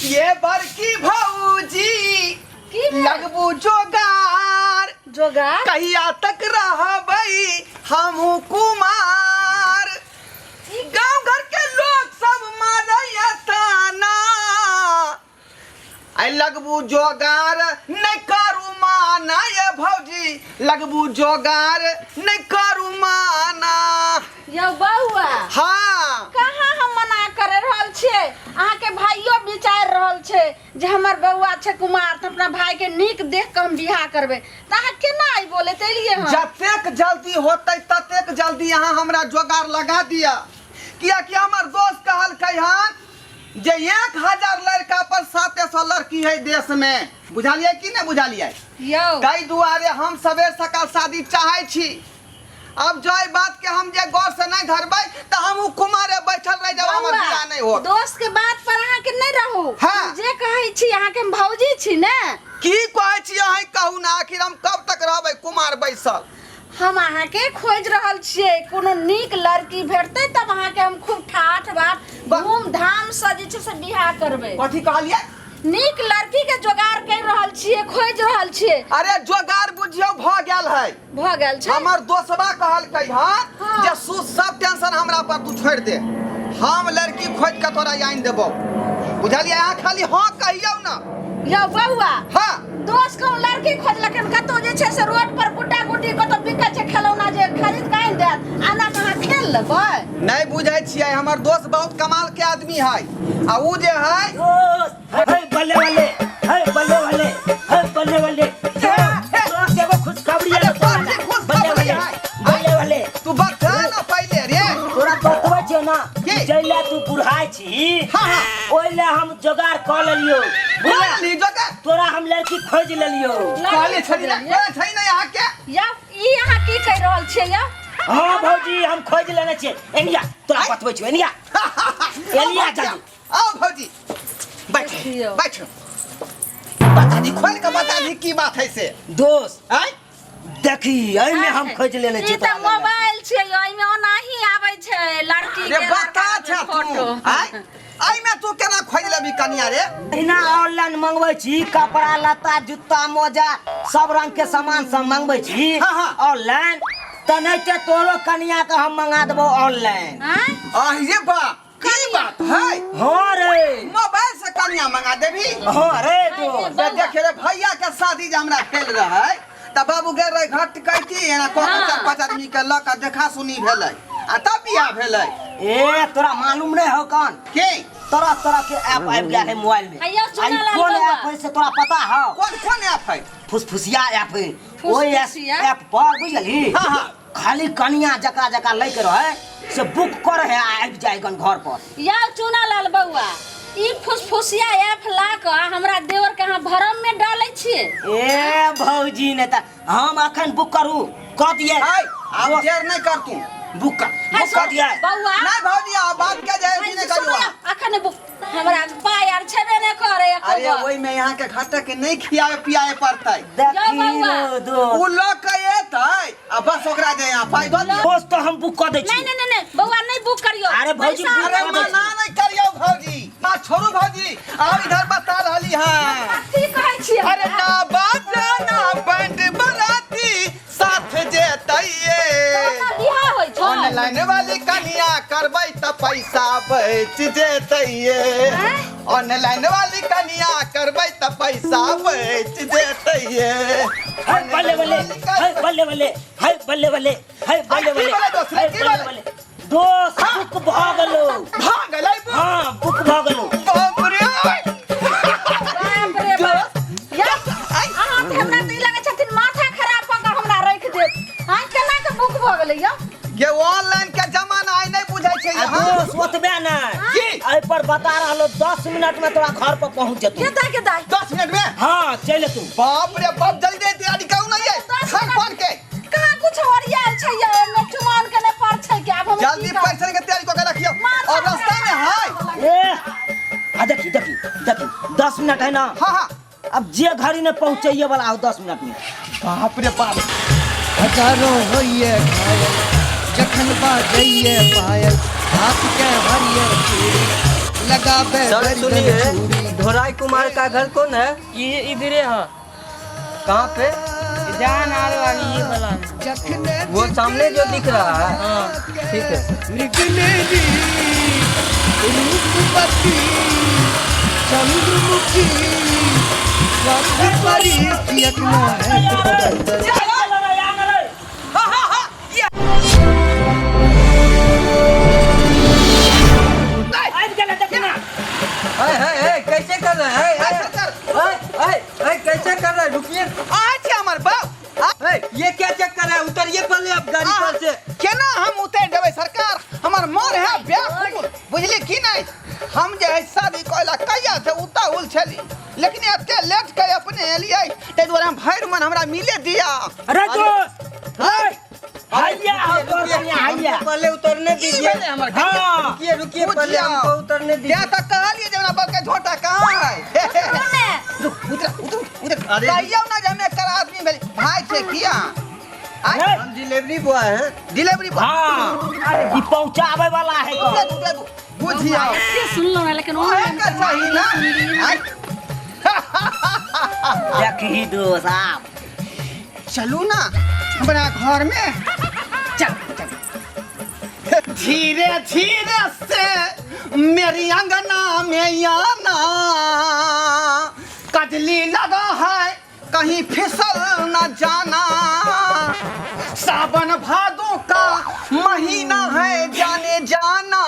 ये बड़की भौजी की भेल? लगबू जोगार जोगार कहिया तक रहबै हमहू कुमार गांव घर के लोग सब मारैया ताना आई लगबू जोगार नहीं करू माना ये भौजी लगबू जोगार नहीं करू माना यौ बौआ हाँ कहाँ हम मना कर रहल छियै अहाँके भाइयो विचारि रहल छै जे हमर बौआ छै कुमार तऽ अपना भाई के नीक देख कऽ हम बियाह करबै तऽ अहाँ केना ई बोलैत एलियै हँ जतेक जल्दी होतै ततेक जल्दी अहाँ हमरा जोगार लगा दिअ कियाकि हमर दोस्त कहलकै हन जे 1000 लड़का पर 700 लड़की है देश में बुझलियै कि नहि बुझलियै यौ ताहि दुआरे हम सबेर सकाल शादी चाहै छी अब जो एहि बात के हम जे गौर से नहीं धरबै तऽ हम कुमारे बैठल रह जाब हमर बौआ, बियाह नहीं होत दोस्त के बात पर अहाँ के नहीं रहू हाँ। जे कहै छी अहाँ के हम भौजी छी ने की कहै छी अहीं कहू ना आखिर हम कब तक रहबै कुमार बैसल हम अहाँ के खोज रहल छियै कोनो नीक लड़की भेटतै तब अहाँ के हम खूब ठाठ बाट धूमधाम से जे छै से बियाह करबै कथी कहलियै नीक लड़की के जोगाड़ कर रहल छियै खोज रहल छियै अरे जोगाड़ बुझियौ भऽ गेल है भऽ गेल छै हमर दोसबा कहलकै हन हाँ। जे सु सब टेंशन हमरा पर तू छोड़ि दे हम लड़की खोजि कऽ तोरा आनि देबौ बुझलियै अहाँ खाली हाँ कहियौ ना यौ बौआ हाँ दोस्त कहूँ लड़की खोजलक हन कतौ जे छै से रोड पर गुड्डा गुड्डी कतौ बिकै छै खेलौना जे खरीद कऽ आनि देत आना कऽ अहाँ खेल लेबै नहीं बुझै छियै हमर दोस्त बहुत कमाल के आदमी है आ उ जे है दोस्त हे बल्ले बल्ले हे बल्ले बल्ले हे बल्ले बल्ले दोस्त एगो खुशखबरी अरे है कथी खुशखबरी बल्ले बल्ले है? बल्ले बल्ले तू बता ना पहिले रे तोरा बतबै छियौ ना की? जैला तू बुढ़ाइ छी हाँ, हाँ। ओहि ले हम जोगाड़ कऽ लेलियौ बुझला ली जोगाड़ तोरा हम लड़की खोजि लेलियौ कहले छली ना कहले छै ना यहाँ के यौ ई अहाँ की कहि रहल छियै यौ हाँ भौजी हम खोजि लेने छियै एनिया तोरा बतबै छियौ एनिया एनिया जल्दी आओ भौजी बैठ देखियौ। बैठ बता दी खोल के बता दी की बात है से दोस्त आय देखी एहिमे हम खोजि लेने ई छियै तऽ तोरा लग। मोबाइल छै एहिमे ओनाही आबै छै लड़की अरे के बता लड़का के छे तू फोटो आय आय में तू केना खोज लेबी कनिया रे एहिना ऑनलाइन मंगबै छी कपड़ा लत्ता जूता मोजा सब रंग के सामान सब मंगबै छी हाँ, हाँ। ऑनलाइन तऽ नहि ते तोरो कनिया के हम मंगा देबो ऑनलाइन आँय? आहि बा की बात है हाँ रे मोबाइल से कनिया मंगा देबी हाँ रे दोस्त ते देखे रे भैया के शादी जे हमरा भेल रहे त बाबू गेल रहे घट कैती एना कऽ के चार पाँच आदमी के लऽ के देखा सुनी भेलै आ तब बियाह भेलै ए तोरा मालूम नहीं हो कौन के तरह तरह के ऐप आबि गेल है मोबाइल में अय्यो, आ ई सुनऽ लाल कोन बौआ। ऐप है से तोरा पता है कोन कोन ऐप है फुसफुसिया ऐप है ओहि ऐप फुसफुसिया? ऐप पर बुझलही हाँ, हाँ। खाली कनिया जकरा जकरा लैके रहे से बुक कर है आ आबि जाए गन घर पर यौ चुना लाल बौआ ई फुसफुसिया ऐप ला कऽ हमरा देवर के अहाँ भरम में डालै छियै ए भौजी ने तऽ हम अखन बुक करू कऽ दिए आय आब देर नहीं कर तू बुक कर बुक कर दिए बौआ नहीं भौजी आब बात के जाए आई नहीं सुनो करियो ना, अखन बुक हमरा पाय आर छेबे नहि करे एको अरे गो। ओहि में यहाँ के घाटा के नहीं खियावे पियावे पड़तै देखी बौआ। रो दोस्त उ लऽ के एतै आ बस ओकरा जे यहाँ पाइ दऽ दियौ दोस्त तो हम बुक कऽ दै नहीं छी नहीं नहीं नहीं बौआ नहीं बुक करियो अरे भौजी, पैसा बुक अरे कऽ दै मना नहीं करियो भौजी ना छोड़ू भौजी आब इधर बता रहली हैं की कहै छियै अरे ना बाजा ना बैंड बराती साथ जेतैये तोहर बियाह होइ छौ ऑनलाइन वाली कनिया करबै तऽ पैसा बच जेतैये ऑनलाइन वाली कनिया करबै तऽ पैसा बच जेतैये हाय बल्ले बल्ले हाय बल्ले बल्ले हाय बल्ले बल्ले हाय बल्ले की बल्ले बोले दोस्त रे, हाय की बल्ले बोले? बल्ले दोस्त बुक भऽ गेलो भऽ गेलै बुक। हाँ बुक भऽ गेलो बाप रे बाप रे बाप या अहाँ तऽ हमरा तऽ ई लगै छथिन माथा खराब कऽ कऽ हमरा राखि देत आँय केना के बुक भऽ गेलै यौ ये ऑनलाइन के जमाना आइ नहीं बुझै छै आ यहाँ दोस्त ओतबे नहि की? एहि पर बता रहलो 10 मिनट में तोरा घर पर पहुंच जेतौ के दाय के दाय 10 मिनट में हाँ चल तू बाप रे बाप जल्दी तैयारी करू ना ये दस खान मिनट। पान के कहाँ कुछ ओरियाल छै यौ एने चुमान के नहि पर छै कि आब हम जल्दी की करब? पैसा के तैयारी कऽ के रखियो माथा और रास्ता में है ए आ देखी देखी देखी 10 मिनट है ना हाँ हाँ अब जे घड़ी ने पहुंचैये वाला हो 10 मिनट में बाप रे बाप हजारों होइए घायल जखन बाजैए पायल हाथ के हरियर चूड़ी लगाबे सर, गर्दन सुनिए। चूड़ी ढोराई कुमार का घर कौन है? ये इधरे है। कहाँ पे? जान आ रहा है ये वाला में। वो सामने जो दिख रहा है। हाँ। ठीक है। मृगनेरी रूपवती चंद्रमुखी स्वर्ग परी कियकना है। आबि गेलै देखी ना। है है है, कैसे कर रहे हैं? है, है, सरकार। है, है, है, कैसे कर रहे हैं? रुकिए। आय छै हमर बाप। है, ये क्या चक्कर है? उतरिए पहले आप गाड़ी पर से। केना हम उतरि देबै सरकार? हमर मन है व्याकुल, बुझली की नहि? हम जे है शादी कयला कहिया से उताहुल छली, लेकिन एते लेट के अपने एलियै, ताहि दुआरे हम भरि मन हमरा मिले दिया। अरे दोस्त, है, हैया हो तोर कनिया, हैया। हमको पहले उतरने ई दीजिए। भेलै हमर। हाँ। रुकिए रुकिए, पहले बुझिया। हमको उतरने दीजिए। तें तऽ कहलियै जे हमरा बाप के झोटा कहाँ है। रुक, उतर उतर उतर। अरे। कहियौ ना जे हम एकर आदमी भेली। भाई छै किया? आय, हम डिलीवरी बॉय हैं। Delivery boy. हाँ, ई पहुंचावे वाला है कौन? उतरे, उतरे, बुझिया। एते सुनलहुँ हेँ, लेकिन ओहे ऑनलाइन के चाही ना। आय, देखही दोस्त आब। चलू ना अपना घर में, चल चल। धीरे धीरे से मेरी अंगना में आना, कजली लगा है कहीं फिसल न जाना, सावन भादों का महीना है जाने जाना,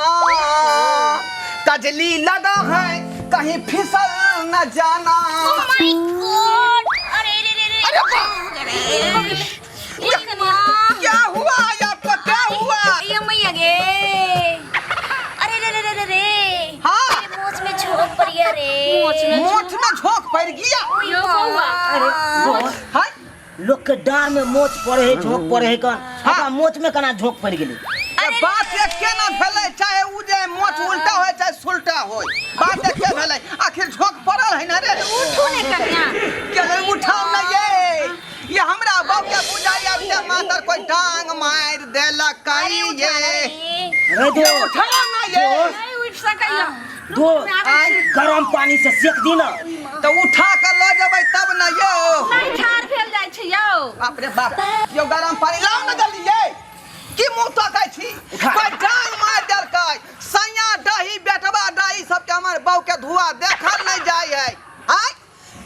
कजली लगा है कहीं फिसल न जाना। Oh my God! अरे रे रे रे! अरे बाप! अरे ये माँ! क्या हुआ आपको, क्या हुआ? ये मैया गे! अरे रे रे रे रे रे! हाँ। अरे मोच में झोंक पड़ गया रे। मोच में मोछ में झोंक पड़ गया? ओई यो बौआ। माँ! दोस्त, हाय। लोक के डाँर में मोच पड़े है, झोंक पड़े है कन, ओकरा मोच में केना झोंक पड़ि गेलै? ए, बात एके ना भेलै, चाहे उ जे मोछ उल्टा होय चाहे सुलटा होय, बात एके भेलै। आखिर झोंक पड़ल है ना रे। उठू ने कनिया। के उठाउ ना ये ये हमरा बाप के बुझाइ आब जे मातर कोई डांग मारि देलक अरे ये। उठा ना रे। रे दोस्त, उठाउ ना ये। नहि उठि सकैया। दोस्त, गरम पानी से सेक दी ना। तऽ उठा के लऽ जेबै तब ना यो। नहि ठाढ़ भेल जाइ छै यौ। बाप रे बाप, यो गरम पानी लाउ ना जल्दी ये। की मुंह तकै छी? कोई डांग मारि देलकै। सैया दही बेटवा दही सबके हमर बहू के धुआ देखल नहीं जाइ है। आय,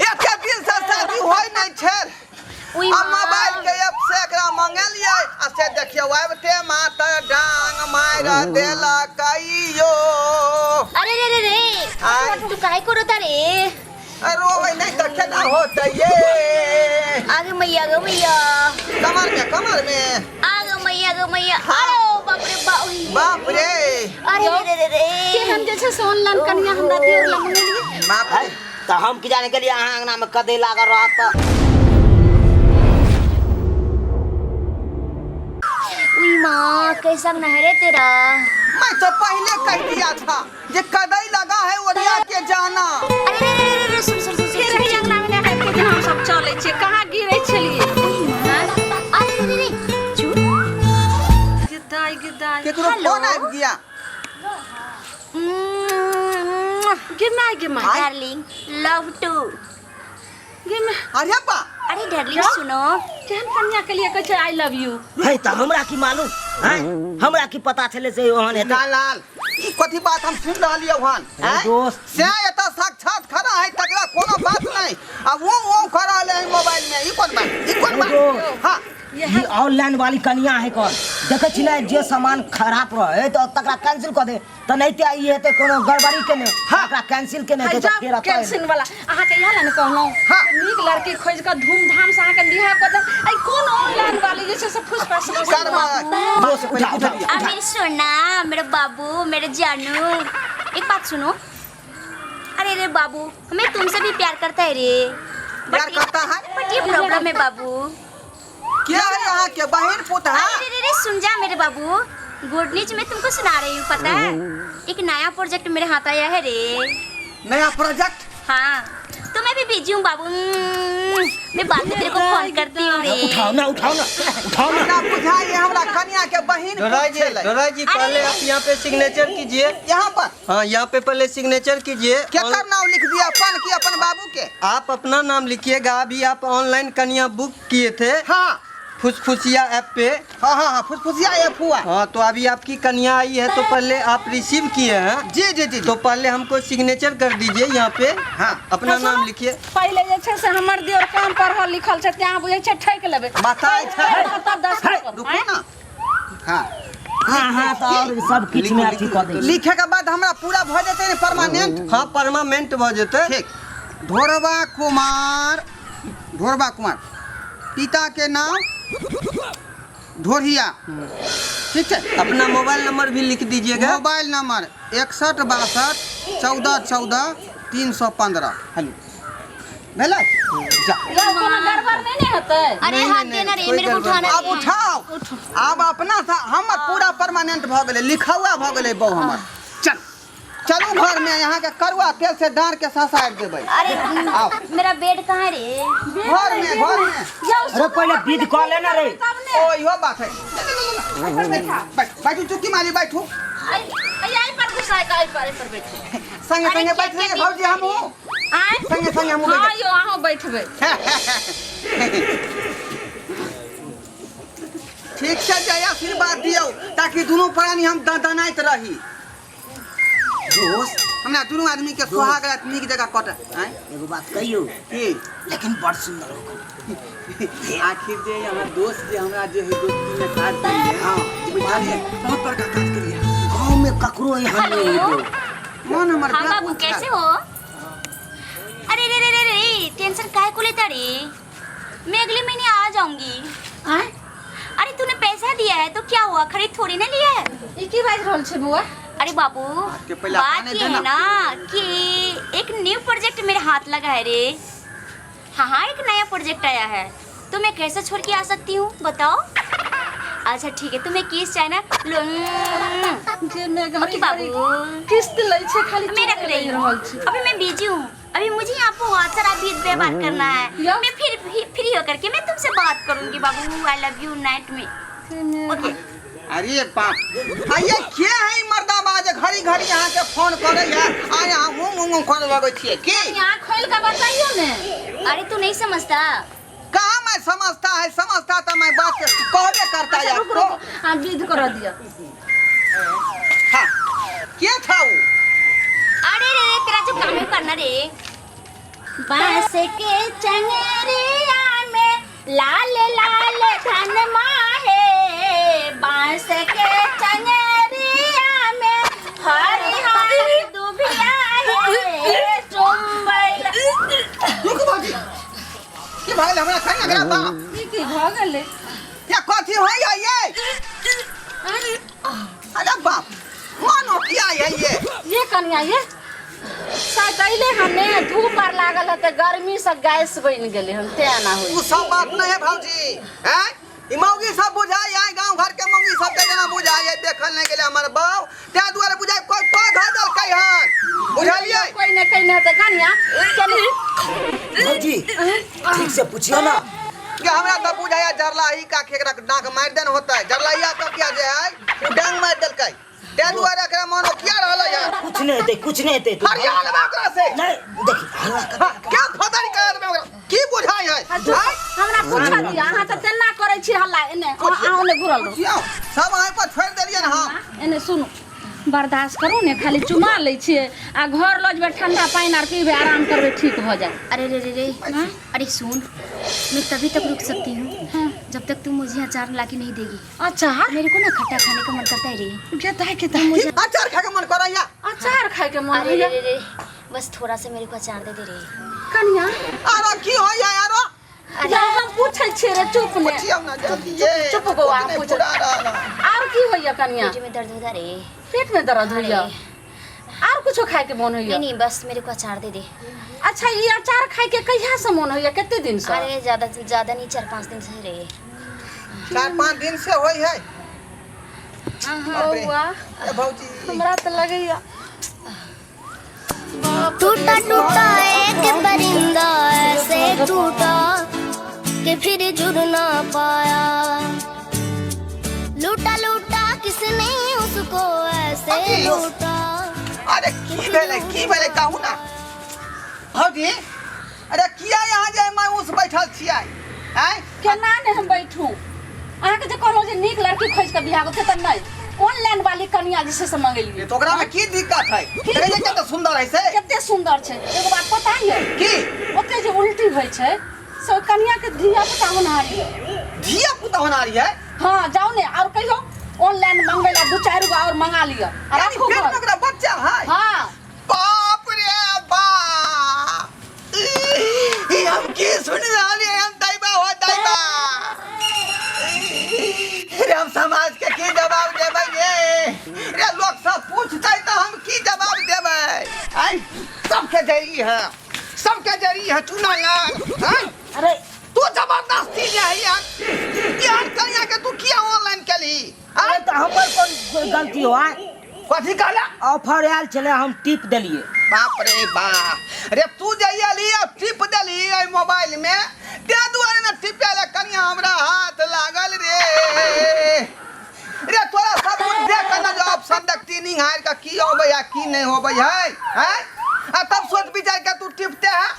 एते दिन से शादी होय नहीं छल। ओई आ माँ! मोबाइल के ऐप से एकरा मंगेलियै आ से देखियौ आबिते मातर डांग मारि देलकै यो। अरे रे रे रे! आय। तू काहे को रोता रे? रोबै नहीं तऽ केना होतै ये? आगे मैया, आगे मैया। कमर में, कमर में। आगे मैया, आगे मैया। अरे बाप रे बाप! बाप रे! अरे रे रे रे रे! केहन जे छै से ऑनलाइन कनिया हमरा देर लग मंगेलियै। बाप रे! तऽ हम की जाने गेलियै अहाँ अंगना में कदे लागल रहत तऽ। उई माँ, कैसा अंगना है रे तेरा? मैं तो पहले कह दिया था जे कदई लगा है ओरिया के जाना। अरे रे रे रे रे, सुन सुन सुन। फेर सुन। एहि अंगना मे नहि आबि के हम सब चलै छियै, कहाँ गिरै छलियै? उई माँ, अरे रे रे रे, चुप। गे दाइ, गे दाइ। केकरो हेलो? फोन आबि गया। गे my, गे my. Darling, love two. गे my. अरे बा! अरे डार्लिंग, सुनो। केहन कनिया के लिए कहै छै I love you? है तऽ हमरा की मालूम हैं? हमरा की पता छलै से ओहन हेतै। लाल, ई कथी बात हम सुन रहलियै हन? अरे दोस्त। से एतऽ साक्षात खड़ा है तकरा कोनो बात नहीं, आ वो वो कर रहले है मोबाइल में। ई कोन बात, ई कोन बात? हाँ। ई ऑनलाइन वाली कनिया है कौन? देखै छी ने, जे सामान खराब रहे तऽ तकरा कैंसिल कऽ दे, तऽ नहि तऽ ई हेतै कोनो गड़बड़ी केने। ओकरा कैंसिल केने हेतै तऽ फेर एतै। कैंसिल वाला अहाँके इएह लए ने कहलहुँ हाँ। नीक लड़की खोजि कऽ धूमधाम से अहाँके बियाह कऽ देब। एहि कोन ऑनलाइन वाली जे छै से फुस फास। करबै। दोस्त, उठा उठा। आ मेरे सोना, मेरे बाबू, मेरे जानू, एक बात सुनो। अरे रे बाबू, हमें तुमसे भी प्यार करता है रे। प्यार करता है? बट ये प्रॉब्लम है बाबू। क्या है यहाँ के बहन पुत है? अरे रे रे, सुन जा मेरे बाबू, गुड न्यूज मैं तुमको सुना रही हूँ। पता है, एक नया प्रोजेक्ट मेरे हाथ आया है रे। नया प्रोजेक्ट? हाँ, तो मैं मैं भी बिजी हूँ बाबू। मैं बाद में तेरे को फोन करती हूँ रे। उठाओ ना, उठाओ ना, उठाओ ना। हमरा बुझाइए हमरा कन्या के बहिन दोराई जी, पूछेलै। दोराई जी, पहले आप यहाँ पे सिग्नेचर कीजिए। यहाँ पर? हाँ, यहाँ पे पहले सिग्नेचर कीजिए। केकर नाम लिख दिया, अपन की अपन बाबू के? आप अपना नाम लिखिएगा। अभी आप ऑनलाइन कन्या बुक किए थे। हाँ, फुसफुसिया ऐप पे। हाँ हाँ हाँ, फुसफुसिया ऐप हुआ। हाँ, तो अभी आपकी कन्या आई है तो पहले आप रिसीव किए हैं। जी जी जी। तो पहले हमको सिग्नेचर कर दीजिए यहाँ पे। हाँ, अपना नाम लिखिए। पहिले जे छै से हमर दियोर काम पढ़ल लिखल छै, तें बुझै छै ठकि लेबै। बताइ छै। तब 10 रुकू ना। हाँ हाँ हाँ, तो और सब किछु में अथी कऽ दै छी। लिखे के बाद हमरा पूरा भऽ जेतै ने परमानेंट? हाँ, परमानेंट भऽ जेतै। ठीक। ढोरबा कुमार, ढोरबा कुमार, पिता के नाम ढोरिया। ठीक है। अपना मोबाइल नंबर भी लिख दीजिएगा। Mobile number 61 62 14 14 315। हेलो, भेलै? जा। यौ, कोनो गड़बड़ नहि ने हेतै? अरे नहीं, हाथ नहीं, देना रे, कोई मेरे को गड़बड़ उठाना आब रे। उठाओ, आब अपना सा हमर पूरा परमानेंट भऽ गेलै, लिखौआ भऽ गेलै बहू हमर। चल चलू घर में, यहाँ के करुआ तेल से डाँड़ के ससारि देबै। अरे आओ। मेरा बेड कहाँ है रे? घर में, घर में। यौ, अरे पहिले विध कऽ ले ना रे। तब ने। ओ इहो बात है। बैठ, बैठू, चुटकी मारी बैठू। आई आई पर घुसाय के, आई पर, आई पर बैठू। संगे अरे संगे क्या बैठ क्या रहिए भौजी हमहूँ। आँय? संगे संगे हमहूँ हाँ बैठ। यौ, अहूँ बैठबै। ठीक से जय आशीर्वाद दियौ ताकि दुनू प्राणी हम दनाइत रही। दोस्त, हमरा दुनू आदमी के सुहाग रात नीक जगह कटे। आँय? एगो बात कहियौ? की? लेकिन बड़ सुंदर हो गई। आखिर जे यहाँ दोस्त जे हमरा जे है दोस्ती में काज करिए। हाँ, बुझलिए, बहुत बड़का काज करिए। गाँव में ककरो एहन नहीं है। मन हमर हाँ बाबू, व्याकुल कैसे छल। हो? अरे रे रे रे रे, टेंशन काहे को लेता रे? मैं अगले महीने आ जाऊंगी। आँय? अरे तूने पैसा दिया है तो क्या हुआ, खरीद थोड़ी ना लिया है। ई की बाजि रहल छै बौआ? अरे बाबू, के पहले बात आने ये है देना। ना कि एक न्यू प्रोजेक्ट मेरे हाथ लगा है रे। हाँ हाँ, एक नया प्रोजेक्ट आया है, तो मैं कैसे छोड़ के आ सकती हूँ बताओ? अच्छा ठीक है, तुम्हें किस चाहिए ना? लो। जे मे ओके घड़ी बाबू, घड़ी किस्त लै छै खाली, मैं रख रही हूँ, रहल छै। अभी मैं बिजी हूँ, अभी मुझे यहाँ बहुत सारा विध व्यवहार करना है। या? मैं फिर फ्री होकर के मैं तुमसे बात करूंगी बाबू। I love you night में। ओके। अरे बाप, आ ये के है ई मर्दाबाज घड़ी घड़ी यहाँ के फोन करे है आ यहाँ हूं हूं हूं करे लगै छियै की? यहाँ खोलि के बताइयो ने। अरे तू नहीं समझता। कहाँ मैं समझता है, समझता तो मैं बात कहबे करता अच्छा, है रुक आपको। रुक, हाँ विध कर दिया। हाँ, के था वो? अरे रे रे, तेरा जो काम है करना रे। बांस के चंगरिया में लाल लाल धन माहे, बांस के चंगरिया में हरी हरी दुबिया है, चुम्बल। रुक भौजी, की भइल हमरा खाइ ना बाप? ई की भऽ गेलै? या कथी होय है ये? अरे बाप, मानो क्या है ये? ये कनिया, ये शायद अइले हन ने, धूप आर लागल हेतै, गर्मी से गैस बनि गेलै हन, तें एना होइ उ सब बात नहीं है भौजी, हैं? ई मौगी सब बुझाइ है, गांव घर के मौगी सब के जेना बुझाइ है, देखल नहीं गेलै हमर बाप, ताहि दुआरे बुझाइ कोई पौधा देलकै हन, बुझलियै? कोई ने कोई ने हेतै कनिया, कनि भौजी, ठीक से पूछियो ना। कि हमरा तऽ बुझाइया जरलाही का केकरा डांक मारि देन होतै, जरलाहिया के किया जे है उ डांग मारि देलकै, ताहि दुआरे एकरा मन किया रहलै हन। कुछ नहीं हेतै, कुछ नहीं हेतै। तू हरिया लेबै ओकरा से। नहीं, देखी हल्ला कर। हाँ, क्या फदरी कर देबै ओकरा, की बुझाइ है? अच्छा, हमरा पूछऽ दिअ, अहाँ तऽ तेना करै छी हल्ला, एने अहाँ ओने घुरल रहू। बुझियौ, सब अहीं पर छोड़ि देलियै हम। एने सुनू, बर्दाश्त करू ने, खाली चुमा लै छियै आ घर लऽ जेबै, ठंडा पानि आर पीबै, आराम करबै, ठीक भऽ जायत। अरे रे रे रे, अरे सुन, मैं तभी तक रुक सकती हूँ जब तक तू मुझे अचार ला के नहीं देगी। अचार? मेरे को ना खट्टा खाने का मन करता है रे। गे दाइ, के दाइ, की अचार खाके मन करैया? अचार खाइके मन अरे रे होइया? रे रे, बस थोड़ा सा मेरे को अचार दे दे रे। कनिया, आरो की होइया आरो? या हम पूछै छियै रे, चुप ने। पुछियौ ना जल्दी ये। चुप बौआ, कुछ नहीं पूछ। फुरा रहल हन। आर की होइया कनिया? पेट में दर्द होता रे। पेट में दर्द होइया? आर कुछो खाइके मन होइया? नहीं नहीं, बस मेरे को अचार दे दे। अच्छा, ई अचार खाइके कहिया से मन होइया, कते दिन से? अरे ज्यादा ज्यादा नहीं, 4-5 दिन से रे। 4-5 दिन से होई है। बाप रे। बौआ, ए भौजी, हमरा तऽ लगैया टूटा टूटा एक परिंदा टूटा कि फिर जुड़ ना पाया। लूटा लूटा किसने उसको ऐसे लूटा। अरे की भेलै, की भेलै कहू ना भौजी। अरे किया यहाँ जे मायूस बैठल छियै आँय? केना ने हम बैठू? अहाँके जे कहलहुँ जे नीक लड़की खोजि कऽ बियाह करतै तऽ नहि, ऑनलाइन वाली कनिया जे छै से मंगेलियै। तऽ ओकरामे की दिक्कत है? देखै छियै कते सुन्दर है से। कते सुन्दर छै। एगो बात पता यऽ? की? ओते जे उल्टी होइ छै से ओहि कनिया के धिया पुता होनहारी यऽ। धिया पुता होनहारी है? हाँ, जाउ ने और कहियो ऑनलाइन मंगबै ला 2-4 गो और मंगा लिअ आ यानी राखू पेट में घर। ओकरा बच्चा है? हाँ। बाप रे बाप, ई हम की सुन रहलियै हम? दैबा हो दैबा रे, हम समाज के की जवाब देबै रे? रे लोग सब पूछतै तऽ हम की जवाब देबै? आइ सबके जरी है, सबके जरी है चुना यार। आइ अरे तू जबरदस्ती जे है यार, यार कनिया के तू किया ऑनलाइन केलही? अरे तऽ हमर कोन गलती हो? आय कथी कहला? ऑफर आयल छलै, हम टिप देलियै। बाप रे बाप रे, तू जे एली आ टिप देली एहि मोबाइल में, ते दुआरे ने टिपे ले कनिया हमरा हाथ लागल रे। रे तोरा सब कुछ देख के ने जे ऑप्शन देखती निहार के की होबै आ की नहीं होबै है, हैं? आ तब सोच विचार के तू टिपते है।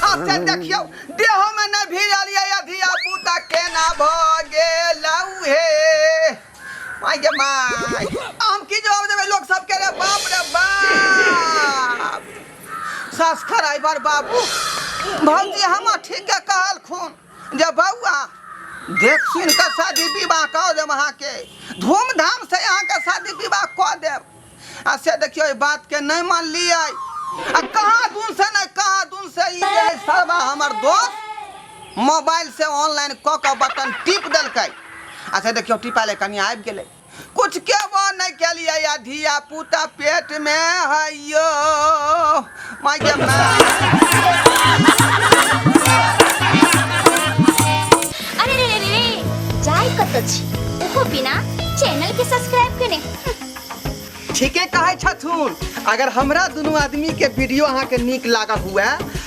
आ से देखियौ देह में नहीं भिजल ये धिया पुता केना भ गेलौ हे। माय गे माय, हम की जवाब देबै लोग सबके रे? बाप रे बाप, सास खराई बार बाबू। भौजी हम ठीक के कहल खून जे बौआ देख सुन के शादी विवाह कऽ देब, अहाँके धूमधाम से अहाँके शादी विवाह कऽ देब। आ से देखियौ एहि बात के नहि मानलियै आ कहाँ दून से नहि कहाँ दून से ई जे है सरबा हमर दोस्त मोबाइल से ऑनलाइन कऽ कऽ बटन टिप देलकै। आ से देखियौ टिपा ले कनि आबि गेलै, कुछ केबो नहि केलियै आ धिया पुता पेट मे है यो माय गे माय। अरे रे रे रे, जाय कतऽ छी ओहो बिना चैनल के सब्सक्राइब केने? ठीके कहै छथुन। अगर हमरा दुनू आदमी के वीडियो अहाँके नीक लागल हुए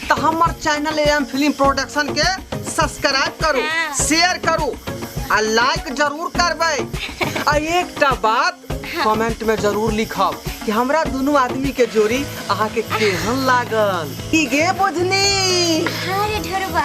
तऽ हमर चैनल एम फिल्म प्रोडक्शन के सब्सक्राइब करू, शेयर करू आ लाइक जरूर करबै। आ एकटा बात कमेंट में जरूर लिखब कि हमरा दुनू आदमी के जोड़ी अहाँके केहन लागल। की गे बुझनी? हाँ रे ढोरबा।